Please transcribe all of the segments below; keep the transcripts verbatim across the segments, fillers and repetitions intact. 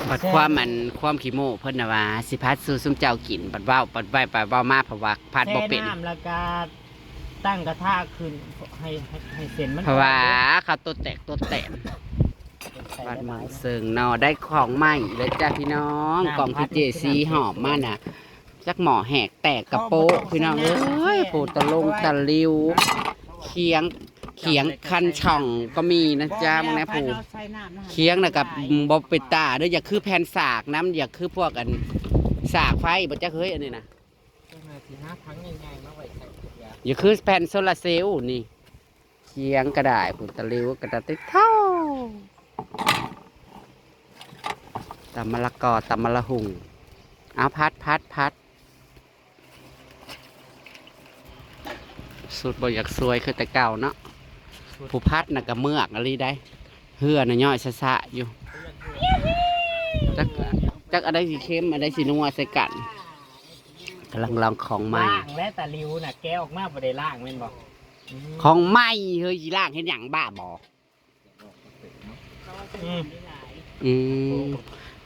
บัดความมันความขี้โม้เพิ่นน่ะว่าสิผัดสู่ซุมเจ้ากิน บัดเว้า บัดไว้ บัดเว้ามา เพราะว่าผัดบ่เป็น แช่น้ำแล้วก็ตั้งกระทะขึ้น ให้ ให้ ให้เส้นมัน เพราะว่า อ่อนเด้อ เขาตัวแตกตัวแตน ใส่ บ้าน หลายๆ เมืองเซิงเนาะ ได้ของใหม่แล้วจ้าพี่น้อง น้ำ กล่องที่ ผัด เจซี หอบมาน่ะ จักหม้อแหกแตกกระโปะ เอาบ่ต้อง พี่น้องเอ้ย ใส่น้ำ โผตะลงตะลิว เขียง เขียงคันช่องก็มีนะจ๊ะ มึงนะผู้ เขียงน่ะกับบ่เป็นตาเด้อ อย่าคือแผ่นสากน้ำ อย่าคือพวกอันสากไฟบ่จักเฮ้ย อันนี้นะ เจ้าหน้าที่หาถังใหญ่ๆมาไว้ใส่ขวดยา อย่าคือแผ่นโซลาร์เซลล์นี่ เขียงก็ได้ ผุนตะหลิวก็ได้ติดเท่า ตำมะละกอ ตำมะละหุง เอาผัด ผัด ผัด สุดบ่อยากซวยคือแต่เก่าเนาะ ผู้ผัดน่ะก็เมือกอะลีได้ เฮือน่ะย่อยซะๆอยู่ จัก จักอันใดสิเค็ม อันใดสินัวใส่กัน กำลังลองของใหม่ ล้างและตะหลิวน่ะ แกะออกมาบ่ได้ล้างแม่นบ่ อืม ของใหม่ เฮ้ย สิล้างเฮ็ดหยัง บ้าบ่ อืม อืม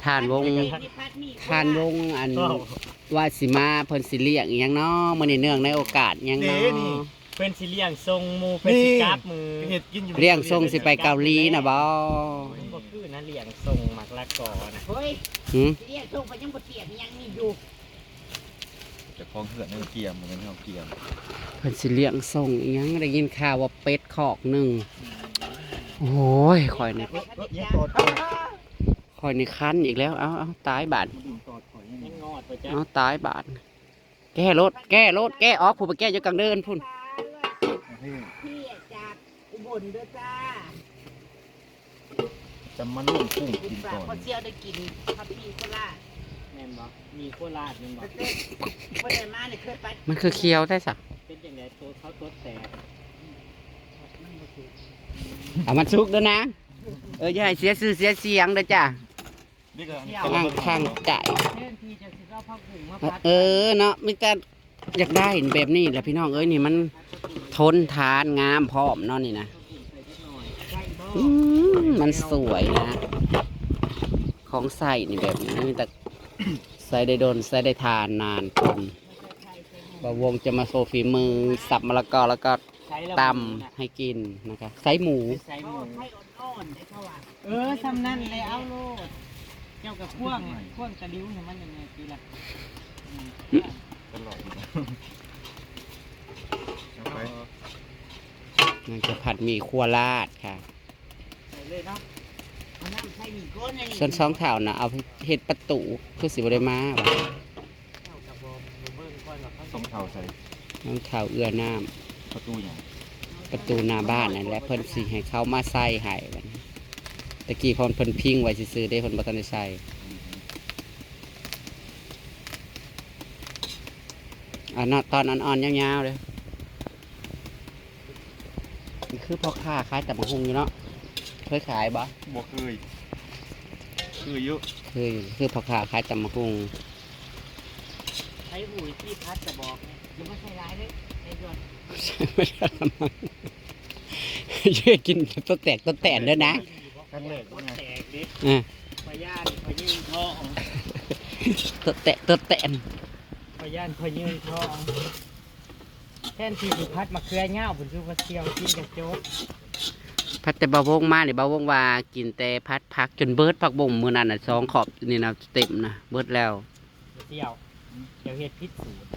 ท่านวง ท่านวงอัน ว้าว ว่าสิมา เพิ่นสิเลี้ยงอีหยังเนาะ มื้อนี้เนื่องในโอกาสหยังเนาะ เด้นี่ เพิ่นสิเลี้ยงส่งหมู่ เพิ่นสิ นี่ กลับมื้อ เฮ็ดกินอยู่ เลี้ยงส่งสิไปเกาหลีน่ะบ่ มันบ่คือนะ เลี้ยงส่งหมากละกอนะ เฮ้ย หืม สิเลี้ยงส่งไปยังบ่เตรียมอิหยังนี่อยู่ เจ้าของเฮือนนั่นเกียม เหมือนเฮาเกียม เพิ่นสิเลี้ยงส่งอีหยัง ได้ยินข่าวว่าเป็ดคอกหนึ่ง โอ้ย ข่อยนี่ เอ้ย เอ้ย อย่าตอดข่อย ข่อยนี่คันอีกแล้ว เอา เอา ตายบาด มันตอดข่อยยังไง มันงอดไปจ้ะ เอา ตายบาด แก้รถ แก้รถ แก้ออก ผู้ไปแก้อยู่กลางเดินพุ่น เอาให้ พี่จากอุบลเด้อจ้า จะมาลวกกุ้งกินก่อน ฝากพ่อเสี่ยวได้กินผัดหมี่โคราช แม่นบ่ มีโคราชแม่นบ่ บ่ได้มาเนี่ยเคยไป มันคือเคี้ยวได้สะ เป็นจังได๋ ตัวเขาตัวแตก เอามันสุกเด้อนะ เออ อย่าให้เสียชื่อเสียเสียงเด้อจ้ะ นี่ก็ อ่างข้างใจ แทนที่จะสิเอาผักบุ้งมาผัด เออเนาะ มีแต่อยากได้แบบนี้แหละพี่น้องเอ้ย นี่มันทนทานงามพร้อมเนาะนี่นะ อืม มันสวยนะ ของใส่นี่แบบนี้ แต่ใส่ได้โดน ใส่ได้ทานนานทน บ่าววงจะมาโชว์ฝีมือ สับมะละกอแล้วก็ตำให้กินนะคะ ใส่หมู ใส่หมู เออ ส่ำนั่นเลย เอาโลด เจ้ากับข่วง ข่วงตะหลิวให้มันยังไงคือล่ะ อืม ตลอด เอาไป นั่นก็ผัดหมี่โคราชค่ะ ใส่เลยเนาะ เอาน้ำใส่หมี่ก้อนอันนี้ ส่วนสองเฒ่าน่ะ เอาเฮ็ดประตู คือสิบ่ได้มาว่ะ เฒ่ากับบ่ บ่เบิ่งก่อนว่าเขา สองเฒ่าใส่ สองเฒ่าเอื้อน้ำ ประตูหยัง ประตูหน้าบ้านนั่นแหละ เพิ่นสิให้เขามาใส่ให้บัดนี้ ตะกี้เพิ่น เพิ่นพิงไว้ซื่อๆเด้ เพิ่นบ่ทันได้ใส่ อืม อันนั้นตอนอ่อนๆยาวๆเลย นี่คือพ่อค้าขายตำบักหุ่งอยู่เนาะ เคยขายบ่ บ่เคย คืออยู่ คืออยู่ คือพ่อค้าขายตำบักหุ่ง ใช้หูยที่พัดกระบอกเนี่ย อย่ามาใส่ร้ายเลย ใส่ด่วน เยอะกินตัวแตกตัวแตนด้วยนะ ครั้งแรก โคตรแตกดิ อ่ะ พยานพยืนท้อง ตัวแตกตัวแตน พยานพยืนท้อง แทนที่สิพัดมะเขือเง่า ผมคือว่าเที่ยวกินกับโจ๊ก พัดแต่บ่าววงมานี่ บ่าววงว่ากินแต่ผัดผักจนเบิดผักบุ้งมื้อนั้นน่ะ สองขอบนี่นะ เต็มนะ เบิดแล้ว เที่ยว เดี๋ยวเฮ็ดผิดสูตร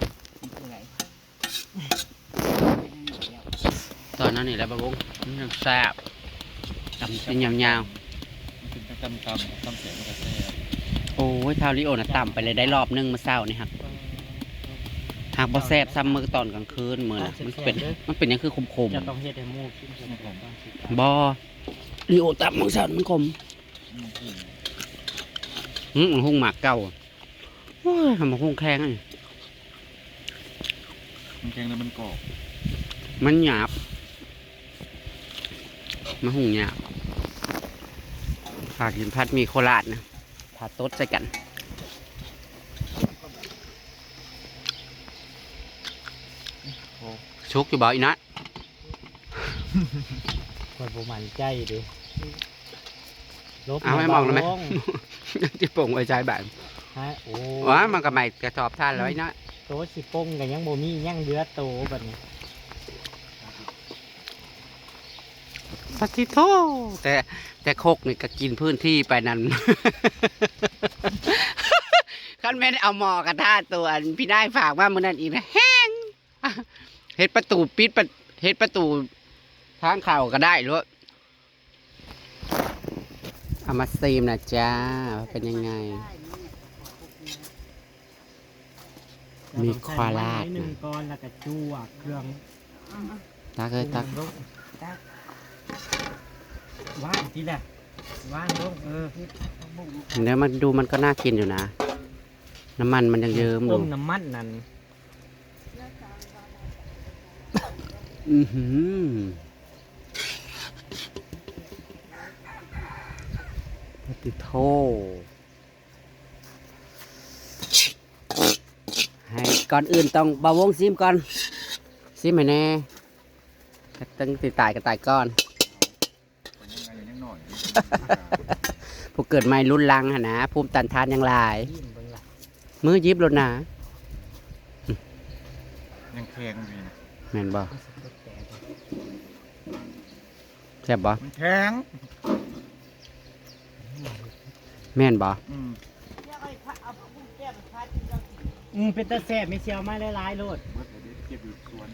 นี่คืออะไร ตอนนั้นนี่แหละบ่าววง มันยังแซ่บ ตำเป็นยาวๆ มันเป็นตำๆ ตำแสบมันก็แซ่บ โอ้ย ท้าวลิโอน่ะตำไปเลยได้รอบหนึ่งมื้อเช้านี่ครับ หากบ่แซ่บซ้ำมื้อตอนกลางคืนมื้อน่ะ มันเป็น มันเป็นหยังคือขมๆ จะต้องเฮ็ดให้หมู่กิน บ่ ลิโอตำมื้อเช้ามันขม อืม อืม หมากฮุ่งหมากเก่า โอ้ย หมากฮุ่งแข็งอันนี้ มันแข็งแล้วมันกรอบ มันหยาบ หมากฮุ่งหยาบ ถ้ากินผัดหมี่โคราชนะ ถ้าตดใส่กัน โอ้ สุกอยู่บ่อีนัท ข้อยบ่มั่นใจเด้ ลบเอาให้มองแล้วไหม บ่าววง ที่ปงไว้ใช้บ้าน ฮะ โอ้ ว้า มันก็ใหม่กระสอบทานแล้วไอ้น้อย โตสิปงก็ยังบ่มี ยังเหลือโตบัดนี้ ปะติโธ่ แต่ แต่ครกนี่ก็กินพื้นที่ไปนั่น คันแม่นเอาหม้อกระทะตัวอันพี่นายฝากมามื้อนั้นอีกนะ แฮง เฮ็ดประตูปิดประ เฮ็ดประตูทางเข้าก็ได้โลด เอามาชิมนะจ้า ว่าเป็นยังไง มีคอลาด หนึ่งก้อน แล้วก็จวกเครื่อง ตักเลยตัก ปรุงลง ว่างทีแหละ ว่างลง เออ เดี๋ยวมาดู มันก็น่ากินอยู่นะ น้ำมันมันยังเยิ้มอยู่ ต้มน้ำมันนั่น อือหือ ปะติโธ่ ให้ก่อนอื่นต้องบ่าววงชิมก่อน ชิมให้แน่ ก็ต้องสิตายก็ตายก่อน ยังไงยังหน่อย ผู้เกิดใหม่รุ่นหลังหั่นนะ ภูมิต้านทานยังหลาย ยิ้มเบิ่งล่ะ มือหยิบโลดนะ ยังแข็งอยู่นะ แม่นบ่ แซ่บบ่ มันแข็ง แม่นบ่ อืม อืม เป็นตาแซ่บ ไม่เชียวมาหลายๆโลด เบิดเลยเด้ เก็บอยู่สวน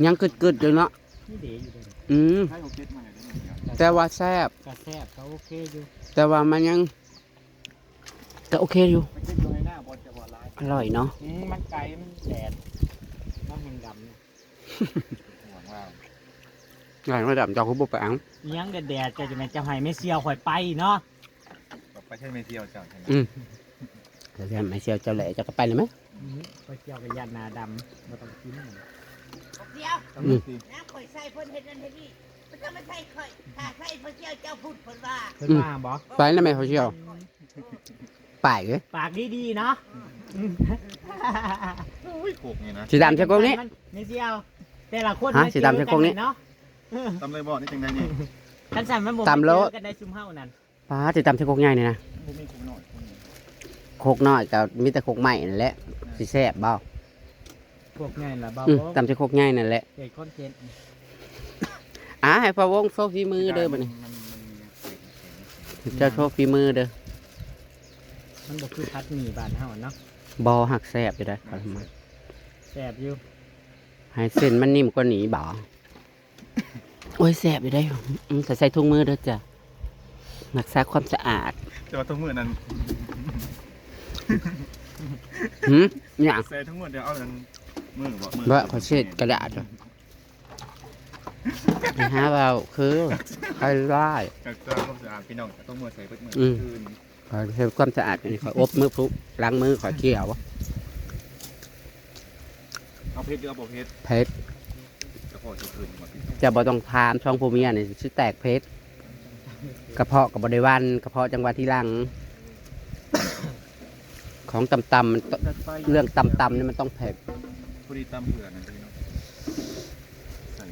ยังกึดๆอยู่เนาะ นี่เด้อยู่เด้ อืม ใช่เขาเก็บมาเลยเด้อ แต่ว่าแซ่บ ก็แซ่บ ก็โอเคอยู่ แต่ว่ามันยัง ก็โอเคอยู่ ไปเก็บอยู่ในหน้าบอลจะบ่หลาย อร่อยเนาะ อืม มันไกล มันแดด มันแห้งดำเนี่ย ห่วงว่า ไงมาดำ เจ้าคือบ่ไปอัง ยังแดดๆ จะจะแม่นจะให้แม่เชียวข่อยไปเนาะ ไปใช่ไม่เที่ยวเจ้าใช่ไหม อืม เดี๋ยวแม่เชียวเจ้าแหละ เจ้าก็ไปเลยไหม อืม ไปเชียวกับยานาดำ บ่ต้องกิน เดียว อืม น้ำข่อยใส่เพิ่นเฮ็ดนั่นเฮ็ดนี่ เพิ่นจะมาใส่ข่อย ถ้าใส่เพิ่นเสี่ยวเจ้าพุทธเพิ่นว่า เพิ่นว่าบ่ ไปนะแม่เขาเชียว ไปเลย ปากดีๆเนาะ อุ้ยโขกนี่นะ สีดำใช่โขกนี้ มันไม่เสี่ยว แต่ละคน ฮะ มา สีดำใช่โขกนี้ เจอกัเนาะ ตำเลยบ่ นี่จังไดนี่ คันสั่นมันบ่ ตำโลด เจอกันได้ซุมเฮานั่น ป้าด สิตำใส่โคกใหญ่นี่นะ บ่มีโขกน้อย โขกน้อยก็มีแต่โคกใหม่นั่นแหละ สิแซ่บบ่ โขกใหญ่ล่ะบ่าว อืม ตำใส่โคกใหญ่นั่นแหละ เฮ็ดคอนเทนต์ อ่า ให้พ่อวงโชว์ฝีมือเด้อบัดนี้ มัน มัน มัน เจ้าโชว์ฝีมือเด้อ มันบ่คือผัดหมี่บ้านเฮาเนาะ บ่ หักแซ่บอยู่เด้อ แซ่บอยู่ ให้เส้นมันนิ่มกว่านี้บ่ โอ้ย แซ่บอยู่ได้ อืม แต่ใส่ถุงมือเด้อจ้ะ รักษาความสะอาด แต่ว่าถุงมือนั้น หืม เนี่ย ใส่ถุงมือเดี๋ยวเอาอันมือบ่ มือ บ่ ขอเช็ดกระดาษก่อน นะฮะ เราคือ ใครได้ รักษาความสะอาดพี่น้อง ต้องมือใส่เบิดมือ อืม คืน ขอเฮ็ดความสะอาด อันนี้ขออบมือพุ ล้างมือขอเขียว เอาเผ็ดหรือเอาบ่เผ็ด เผ็ด กระเพาะสิขึ้นบ่ เจ้าบ่ต้องถาม ช่องผู้เมียนี่สิแตกเผ็ด กระเพาะก็บ่ได้วัน กระเพาะจังหวะทีหลัง ของต่ำๆมันต้อง เรื่องต่ำๆนี่มันต้องเผ็ด พอดีตำเผื่อนะพี่น้อง ใส่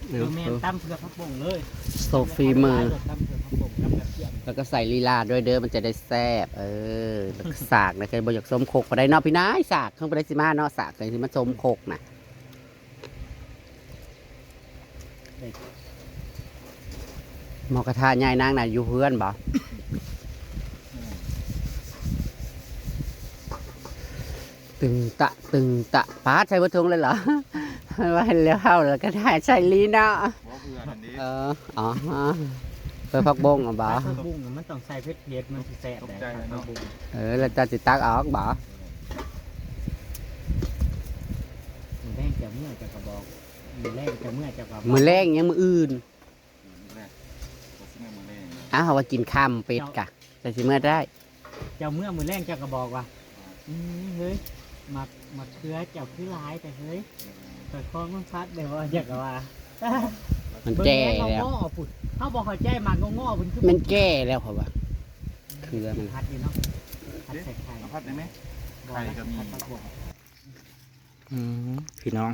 เออ แม่นตำเผื่อผักบงเลย โชว์ฝีมือ ตำเผื่อผักบง ตำกระเทียม แล้วก็ใส่ลีลาด้วยเด้อ มันจะได้แซ่บ เออ แล้วก็สากนะ ใครบ่อยากส้มคกก็ได้เนาะพี่นาย สาก เพิ่นบ่ได้สิมาเนาะ สาก ใครสิมาส้มคกนะ หม้อกระทะใหญ่นางน่ะอยู่เฮือนบ่ ตึงตะ ตึงตะ ปาด ใส่เบิดถุงเลยเหรอ ว่าแล้วเฮาแล้วก็ได้ใส่ลีเนาะ บ่เผื่อนั่นดิ เออ อ๋อ เพื่อผักบงอ่ะบ่ ผักบุ้งน่ะมันต้องใส่เผ็ดๆ มันสิแซ่บ ตกใจแล้วเนาะ ผักบุ้ง เออ แล้วเจ้าสิตักออกบ่ มื้อแลงจะเมื่อจะกระบอก มื้อแลงจะเมื่อจะกระบอก มื้อแลงยังมื้ออื่น มื้อแลง บ่สิแม่นมื้อแลงนะ อ้าว ว่ากินค่ำเป็ดกะ แต่สิเมื่อได้ เจ้าเมื่อมื้อแลงเจ้าก็บอกว่า อืม เฮ้ย หมาก หมากเขือเจ้าคือหลายแต่เฮ้ย แต่ของมันพัดได้บ่ เจ้าก็ว่า มันแก่แล้ว เบิ่งแน่งอๆ พุ้น เฮาบ่เข้าใจหมากงอๆ พุ้นคือ มันแก่แล้วเขาว่า เขือมัน พัดอยู่เนาะ พัดใส่ไข่ เอาผัดได้ไหม บ่ ไข่ก็มี ผัดผักบวบ อืม พี่น้อง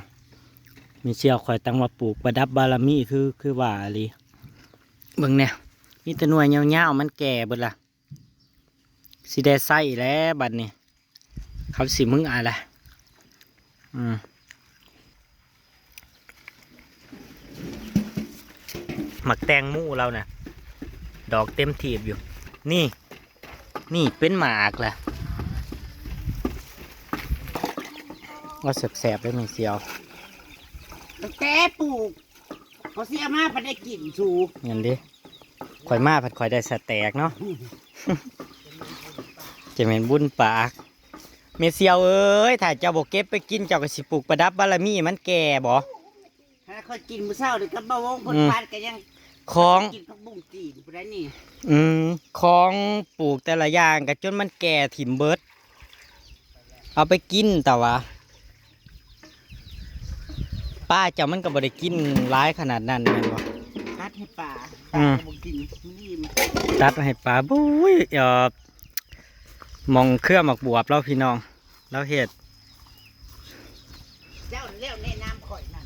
มีเสี่ยวข่อยตั้งว่าปลูกประดับบารมี คือ คือว่าอีหลี เบิ่งเนี่ย มีแต่หน่วยยาวๆ มันแก่เบิดละ สิได้ใส่แล้วบัดนี้ เขาสิมึงอะไร อืม หมากแตงหมู่เราน่ะ ดอกเต็มทีบอยู่ นี่ นี่เป็นหมากแหละ ว่าแสบๆ ได้ไหมเสียว ตั้งแต่ปลูกก็เสียมาพันได้กินสู นั่นดิ ข่อยมาผัดข่อยได้สแต็กเนาะ จะเป็นบุญปาก เมเสียวเอ้ย ถ้าเจ้าบ่เก็บไปกิน เจ้าก็สิปลูกประดับบารมีมันแก่บ่ ถ้าค่อยกินมื้อเช้านี่ก็บ่วงเพิ่น อืม ปานก็ยัง ของ กินผักบุ้งจีนผู้ใดนี่ อืม ของปลูกแต่ละอย่างก็จนมันแก่ถิ่มเบิด เอาไปกินแต่ว่า ป้าเจ้ามันก็บ่ได้กินหลายขนาดนั้นแม่นบ่ ตัดให้ปลา อืม ปลาบ่กินมันอิ่ม ตัดให้ปลา บุ้ย เอ่อ หม่องเครือหมากบวบเราพี่น้อง เราเฮ็ด เจ้าแล้วแนะนำข่อยนั่น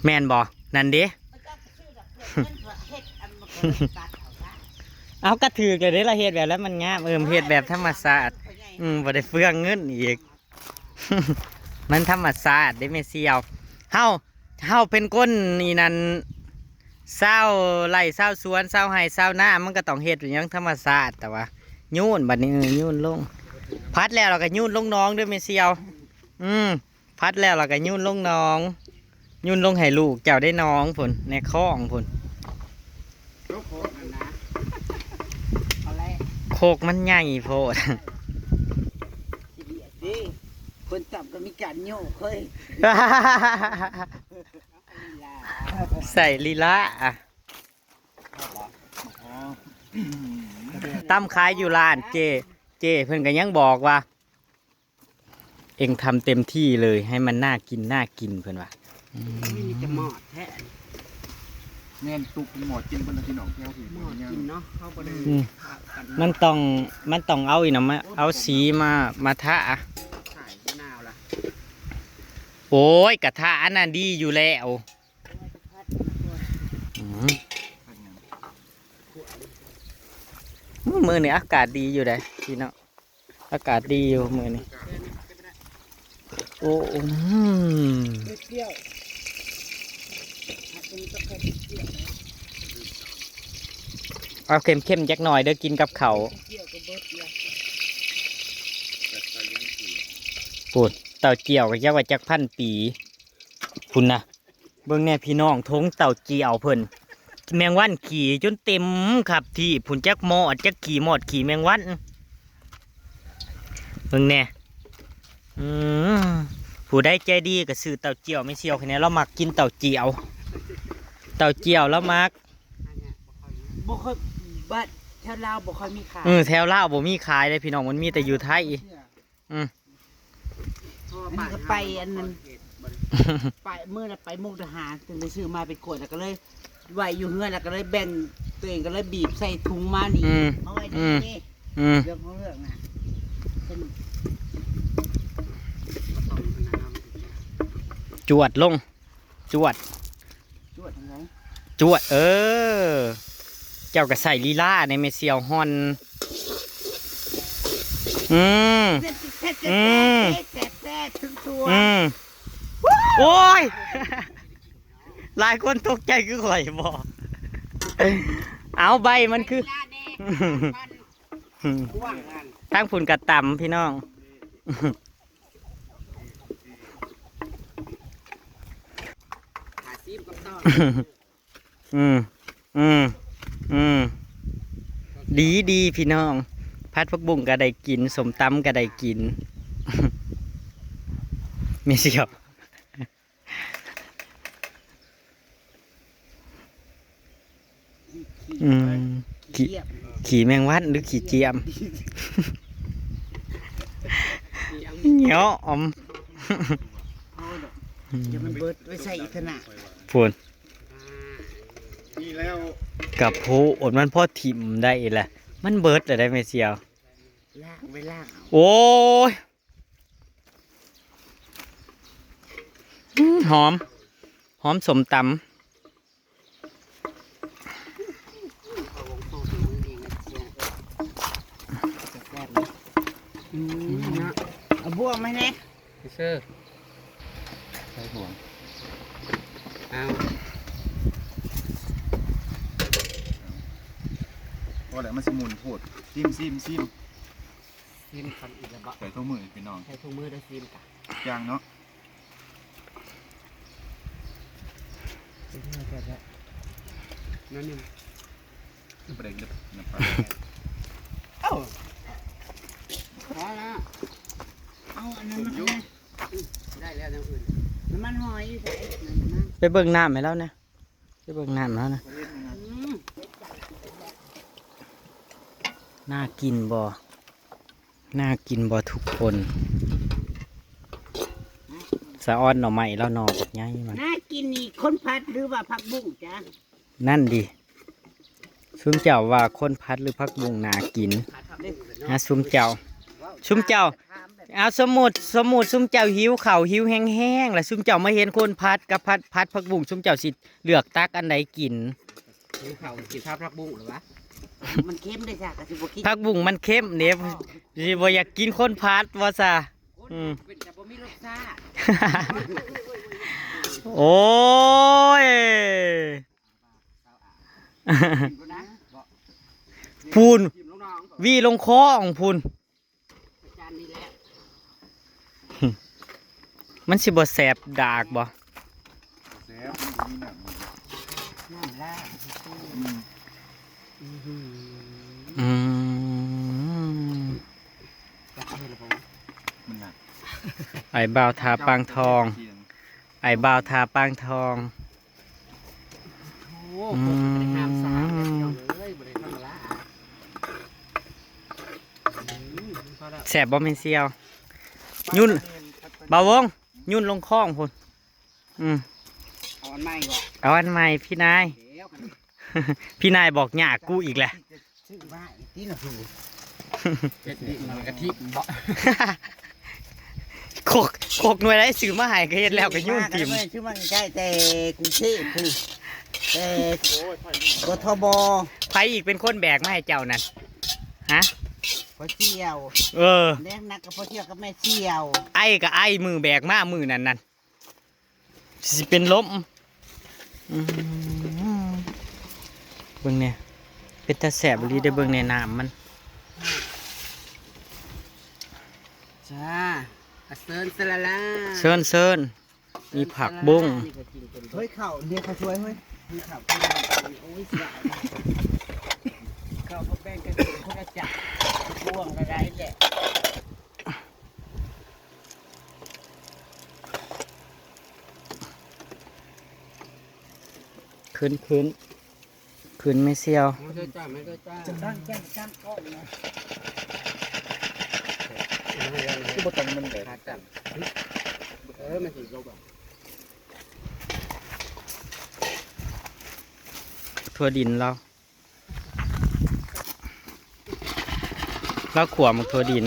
แม่นบ่ นั่นเด้ มันก็ซื้อดอกเพื่อนเพิ่นเฮ็ดอันมันก็ตัดเอาซะ เอากระถือเลยเด้ เราเฮ็ดแบบแล้วมันงาม เออ เฮ็ดแบบธรรมชาติ อืม บ่ได้เฟืองเงินอีก มันธรรมชาติเด้แม่เสี่ยว เฮา เฮาเป็นคนนี่นั่น ชาวไร่ชาวสวน ชาวไร่ชาวนา มันก็ต้องเฮ็ดอย่างธรรมชาติ แต่ว่า ยูนบัดนี้ เออ ยูนลง พัดแล้วเราก็ยูนลงหนองเด้อแม่เสี่ยว อืม พัดแล้วเราก็ยูนลงหนอง ยูนลงให้ลูกเจ้าได้หนองพุ้น ในคลองพุ้น โอ้โหนั่นนะเอาแล้ว โคกมันใหญ่โพด นี่คนจับก็มีการโยกเฮ้ย ใส่ลีลาอะ ตำขายอยู่ร้านเจ เจเพิ่นก็ยังบอกว่า เอ็งทำเต็มที่เลย ให้มันน่ากินน่ากินเพิ่นว่า อืม มีแต่หมอดแท้ แม่นตุกหมอดกินเพิ่นน่ะพี่น้องแถวพี่ หมอดกินเนาะเขาบ่ได้ อืม ข้าวกัน มันต้อง มันต้องเอาอีหยังมา เอาสีมา มาทา ขายมะนาวละ โอ้ย กระทะอันนั้นดีอยู่แล้ว อืม มื้อนี้อากาศดีอยู่เด้พี่น้อง อากาศดีอยู่มื้อนี้ โอ้ อืม เปรี้ยว เอาเค็มๆ จักหน่อยเด้อ กินกับข้าว เปรี้ยวก็เบิดเลย พูด เต้าเจี้ยวก็จักว่าจักพันปี พุ้นนะ เบิ่งแน่พี่น้อง ทงเต้าเจี้ยวเพิ่น แมงวันขี่จนเต็มครับที่ พุ้นจักมอด จักขี่มอดขี่แมงวัน เบิ่งแน่ อืม ผู้ใดใจดีก็ซื้อเต้าเจี้ยวแม่เสี่ยวแค่นี้ เรามักกินเต้าเจี้ยว เต้าเจี้ยวเรามัก บ่ค่อยบ้านแถวลาวบ่ค่อยมีขาย เออ แถวลาวบ่มีขายเลยพี่น้อง มันมีแต่อยู่ไทย อืม อันนี้ก็ไปอันนั้น ไปมื้อละไปมุกดาหารถึงได้ซื้อมาเป็นขวดแล้วก็เลยไว้อยู่เฮือนแล้วก็เลยแบ่งตัวเองก็เลยบีบใส่ถุงมานี่ อืม เอาไว้ใน อืม นี่ อืม เรื่องของเรื่องนะสนุก จวดลง จวด จวดทางไหน จวด เออ เจ้าก็ใส่ลีลาในเมเซียวฮอน อืม อืม แซ่บๆถึงตัว อืม โอ้ย หลายคนตกใจคือข่อยบอก เอาใบมันคือ ลาแน่ อืม ว่างงาน ทั้งผุนกระตำพี่น้อง หาซีมกับต่อ อืม อืม อืม ดีดีพี่น้อง ผัดผักบุ้งก็ได้กิน ส้มตำก็ได้กิน มีเสียบ อืม ขี้ เยี่ยม ขี้แมงวันหรือขี้เจียม เหนียวอม เอาดอกเดี๋ยวมันเบิดไว้ใส่อีกขนาด พูน นี่แล้ว กับโพอดมันพอถิ่มได้อีกแหละ มันเบิดเลยได้ไหมเสียว ล่างไว้ล่างเอา โอ้ย อืม หอม หอมส้มตำ อืมเนาะ เอาบ่วงมาแหน่ เซอร์ ใส่ห่วง เอา พอแล้ว มันสิหมุนโพด ซิม ซิม ซิม ซิมคันอีกแล้วบ่ ใส่ถุงมือพี่น้อง ใส่ถุงมือได้ซิมกะ อย่างเนาะ ซิมมาแค่แล้ว นั่นหนึ่ง ประเด็นเด็ดนะครับ เอ้า พอแล้ว เอาอันนั้นมาให้ ได้แล้วอย่างอื่น น้ำมันหอยอยู่ไส ไปเบิ่งน้ำให้เรานะ ไปเบิ่งน้ำแล้วนะ อืม น่ากินบ่ น่ากินบ่ทุกคน สะออนหน่อไม้แล้วหน่อบักใหญ่มัน น่ากินนี่คนผัดหรือว่าผักบุ้งจ๊ะ นั่นดิ ซุมเจ้าว่าคนผัดหรือผักบุ้งน่ากิน ผัดผักบุ้งเนาะ ฮะ ซุมเจ้า ซุมเจ้า เอา สมมุติ สมมุติซุมเจ้าหิวข้าวหิวแฮงๆ แล้วซุมเจ้ามาเห็นคนผัดกับผัด ผัดผักบุ้ง ซุมเจ้าสิเลือกตักอันใดกิน กินข้าวกินข้าวผักบุ้งเหรอวะ มันเค็มเลยจ้ะ ก็สิบ่กิน ผักบุ้งมันเค็มเนี่ย สิบ่อยากกินคนผัดว่าซะ อืม เป็นแต่บ่มีรสชาติ โอ้ย นะ พูน ทีมน้องๆ วีลงคอของพูน จานนี้แหละ มันสิบ่แสบดากบ่ แซ่บมันบ่มีน้ำมัน น้ำลาด อืม อื้อหือ อืม จับให้ระวัง มันหนัก ไอ้บ่าวทาปางทอง ไอ้บ่าวทาปางทอง โอ้ อืม บ่ได้ห้ามสามเลยพี่น้องเอ้ย บ่ได้ธรรมดา อืม พอแล้ว แซ่บบ่แม่นเสี่ยว ยุ่น บ่าววง ยุ่นลงคอของพูน อืม เอาอันใหม่บ่ เอาอันใหม่พี่นาย เดี๋ยวกัน พี่นายบอกยากกูอีกแหละ ซื้อมาอีกทีน่ะคือ เฮ็ดดิมันกะทิบ่ โคก โคกหน่วยได้ซื้อมาให้ก็เฮ็ดแล้วก็ยุ่นถิ่ม ซื้อมาใกล้ๆ แต่กรุงเทพฯ พู้น แต่ กทบ ไผอีกเป็นคนแบกมาให้เจ้านั่น ฮะ พ่อเสี่ยว เออ แรงหนักกับพ่อเสี่ยวกับแม่เสี่ยว ไอ้ก็ไอ้มือแบกมามือนั่นนั่น สิเป็นลม อืม เบิ่งเนี่ย เป็นตาแสบอีหลีเด้อ เบิ่งในน้ำมัน จ้า อ่ะเซิญสะละล่า เซิญ เซิญ มีผักบุ้ง นี่ก็กินเป็น เฮ้ย ข้าวเรียกข้าวช่วย เฮ้ย มีข้าวกิน โอ้ย เสีย ข้าวก็แบ่งกันกินคนละจาน บ่วงละได้แหละ ขึ้น ขึ้น ขึ้นไม่เสี่ยว มาด้วยจ้า มาด้วยจ้า ตั้งแจ้งตั้งกล้องนะ คือบ่ต้องมันแบบ ขาตั้ง เออ มันสิลงบ่ ทั่วดินเรา เราขั่วหมกทั่วดิน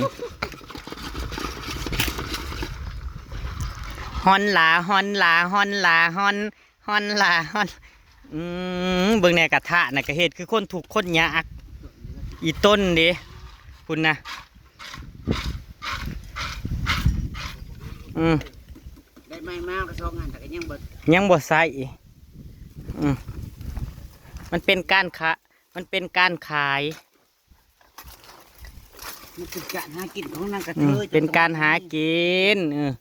ฮอนหลา ฮอนหลา ฮอนหลา ฮอน ฮอนหลา ฮอน อืม เบิ่งแหน่กระทะน่ะ ก็เฮ็ดคือคนทุกข์คนยาก อีต้นเด้ พุ้นนะ อืม ได้ไม้มากระซองงานแต่ก็ยังบ่ ยังบ่ใส่ อืม มันเป็นการค้า มันเป็นการขาย มันเป็นการหากินของนางกระเทย อืม เป็นการหากิน เออ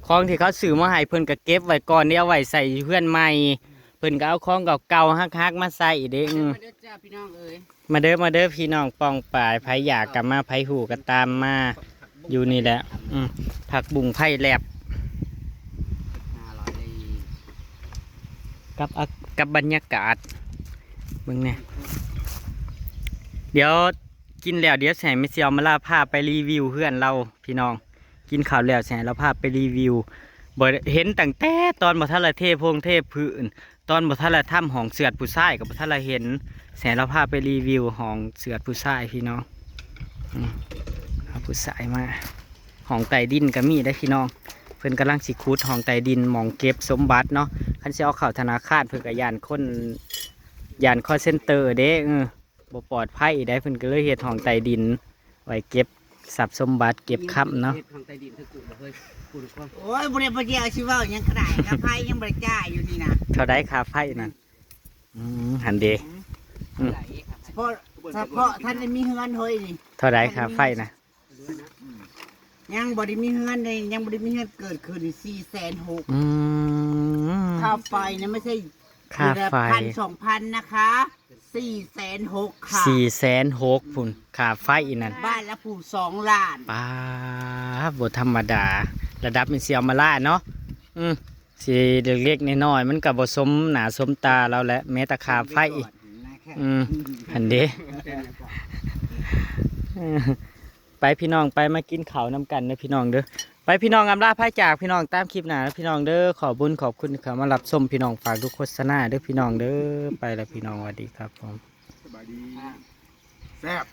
ของที่เขาซื้อมาให้เพิ่นก็เก็บไว้ก่อน เดี๋ยวเอาไว้ใส่เฮือนใหม่ เพิ่นก็เอาของเก่าๆ หักๆ มาใส่เด้ อืม มาเด้อจ้าพี่น้องเอ้ย มาเด้อ มาเด้อพี่น้องป้องปาย ไผอยากก็มา ไผฮู้ก็ตามมา อยู่นี่แหละ อืม ผักบุ้งไผ่แลบ กับอาก- กับบรรยากาศ เบิ่งแหน่ เดี๋ยวกินแล้ว เดี๋ยวสิให้แม่เสี่ยวมาลาพาไปรีวิวเฮือนเราพี่น้อง กินข้าวแล้วสิให้ลาพาไปรีวิว บ่เห็นตั้งแต่ตอนบ่ทันละเทพงเทพื้น ตอนบ่ทันละทำห้องเสื้อผู้ชายก็บ่ทันละเห็น สิให้ลาพาไปรีวิวห้องเสื้อผู้ชายพี่น้อง อืม เอาผู้ชายมา ห้องใต้ดินก็มีได้พี่น้อง เพิ่นกำลังสิขุดห้องใต้ดินหม่องเก็บสมบัติเนาะ คันสิเอาเข้าธนาคารเพิ่นก็ย้านคน ย้าน call center เด้ เออ บ่ปลอดภัยได้ เพิ่นก็เลยเฮ็ดห้องใต้ดินไว้เก็บ ทรัพย์สมบัติเก็บค้ำเนาะ ทางใต้ดินคือกูบ่เคยกูทุกคน โอ้ยบริบทเดียวสิเว่าหยังก็ได้ค่าไฟยังบริจ่ายอยู่นี่นะ เท่าใดค่าไฟนะอืมหันเด้ เฉพาะเฉพาะท่านได้มีเฮือนเฮ้ยนี่ เท่าใดค่าไฟนะ ยังบริมีเฮือนเลยยังบริมีเฮือนเกิดขึ้นสี่แสนหก อืม ค่าไฟเนี่ยไม่ใช่ ค่าไฟ พันสองพันนะคะสี่แสนหกค่ะ สี่แสนหกพุ้นค่าไฟอีนั่น บ้านละผู้สองล้าน ป้าบบ่ธรรมดา ระดับมินเซียวมาล่าเนาะ อืมสีเล็กๆน้อยๆมันก็บ่สมหน้าสมตาเราแหละแม้แต่ค่าไฟ นะคะ อืมหันเด้ ไปพี่น้องไปมากินข้าวนำกันเด้อพี่น้องเด้อ ไปพี่น้องอำลาพาจากพี่น้องตามคลิปหน้านะพี่น้องเด้อ ขอบุญขอบคุณที่เข้ามารับชมพี่น้องฝากดูโฆษณาเด้อพี่น้องเด้อ ไปแล้วพี่น้องสวัสดีครับผม สบายดีแซ่บ